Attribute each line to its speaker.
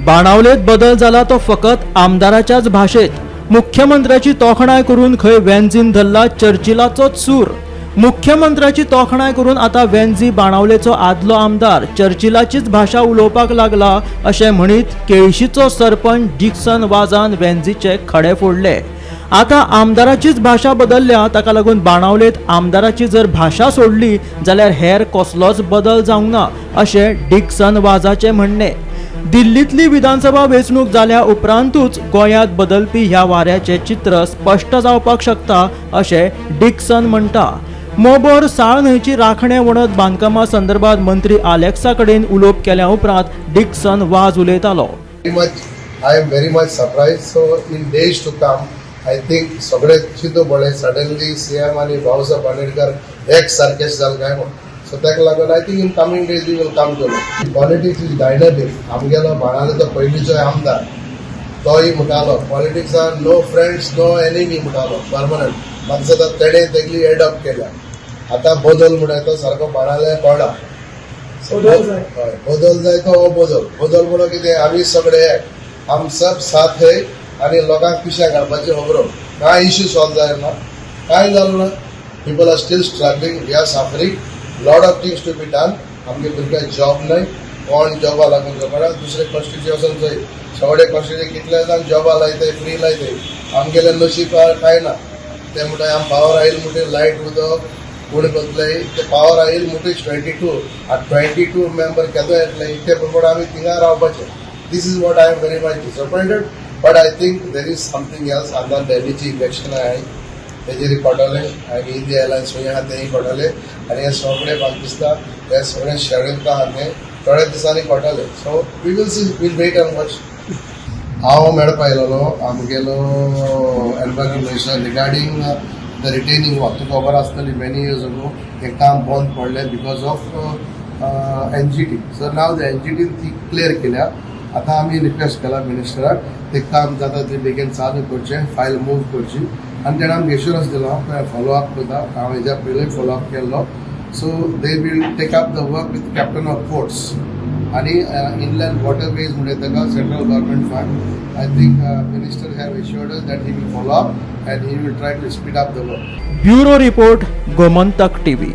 Speaker 1: बाणावलेत बदल जाला तो फकत आमदाराच्याच भाशेत. मुख्यमंत्र्याची तोखणाय करून खंय वेन्झीन धरला चर्चिलाचोच सूर. मुख्यमंत्र्याची तोखणाय करून आतां वेन्झी बाणावलेचो आदलो आमदार चर्चिलाचीच भाशा उलोवपाक लागला अशें म्हणीत केळशीचो सरपंच डिक्सन वाजान वेन्झीचे खडे फोडले. आतां आमदाराचीच भाशा बदलल्या. ताका लागून बाणावलेत आमदाराची जर भाशा सोडली जाल्यार हेर कसलोच बदल जावंक ना अशें डिक्सन वाजाचें म्हणणें. दिल्लींतली विधानसभा वेंचणूक जाल्या उपरांतूच गोंयांत बदलपी ह्या वाऱ्याचें चित्र स्पश्ट जावपाक शकता अशें डिक्सन म्हणटा. मोबोर साळ न्हंयची राखणे वणत बांदकामा संदर्भात मंत्री आलेक्सा कडेन उलोवप केल्या उपरांत डिक्सन वाज उलयतालो.
Speaker 2: Very much, I am very much surprised. So in days to come, I think सगळे चिंतू पळय, सडनली सीएम आनी भाऊसाहेब बांदेडकर एक सारकेच जाले काय म्हूण. सो ताका लागून I think in coming days we will come to know. Politics is dynamic. आमगेलो बाणावलेचो पयलींचो आमदार तोय म्हणटालो, "Politics are no friends, no enemy," म्हणटालो परमनंट. म्हाका दिसता तेणें तेगली एडॉप्ट केल्या. आतां बदल म्हणटा तो सारको बाणावले कळ्ळा.
Speaker 3: बदल जाय.
Speaker 2: हय, बदल जाय तो हो बदल. बदल म्हणून कितें, आमी सगळे एक, हम सब साथ है आनी लोकांक पिश्या घालपाची खबरो. कांय इश्यू सॉल्व जायना, कांय जालें ना. People are still struggling, we are suffering, lot of things to be done. आमगे भुरग्यांक जॉब न्हय, कोण जॉबा लागून जगना. दुसरे कॉन्स्टिट्युशन वचून चोय, सगळे कॉन्स्टिट्युशन कितले जाण जॉबा लायताय, फ्री लायताय. आमगेले नशीब कांय ना. ते म्हणटा आम पावर आयल म्हणटा, लायट उदक कोण करतले ते? पावर आयल म्हणटा 22. आतां 22 मेंबर केदो येतले? इतले प्रमाणे आमी थिंगा रावपाचे. This is what I am very much disappointed, but I think there is something else. आतां दिल्लीची इलेक्शन आहाय, तेजेर कळटलें आनी इंडिया अलायन्स खंय आहा तेंय कळटलें. आनी हें सगळें म्हाका दिसता हें सगळें षडयंत्र आहा, तें थोड्या दिसांनी कळटलें. So we will see, will wait and watch. हांव मेळपा आयलेलो आमगेलो environment minister regarding the retaining wall. तुका खबर आसतली, मेनी इयर्स अगो हें काम बंद पडलें because of NGT. So now the एनजीटीन ती क्लियर केल्या. आतां आमी रिक्वेस्ट केला मिनिस्टराक, तें काम जाता तें बेगीन चालू करचें, फायल मूव करची. आनी तेणें आमकां एश्युरन्स दिलो, फॉलो अप करता. हांव हेज्या पयलीं फॉलो अप केल्लो. So they will take up the work with Captain of Ports आणि इनलँड वॉटरवेज म्हणजे ताका central government fund. I think minister have assured us that he will follow up and he will try to speed up the work.
Speaker 1: Bureau report, Gomantak TV.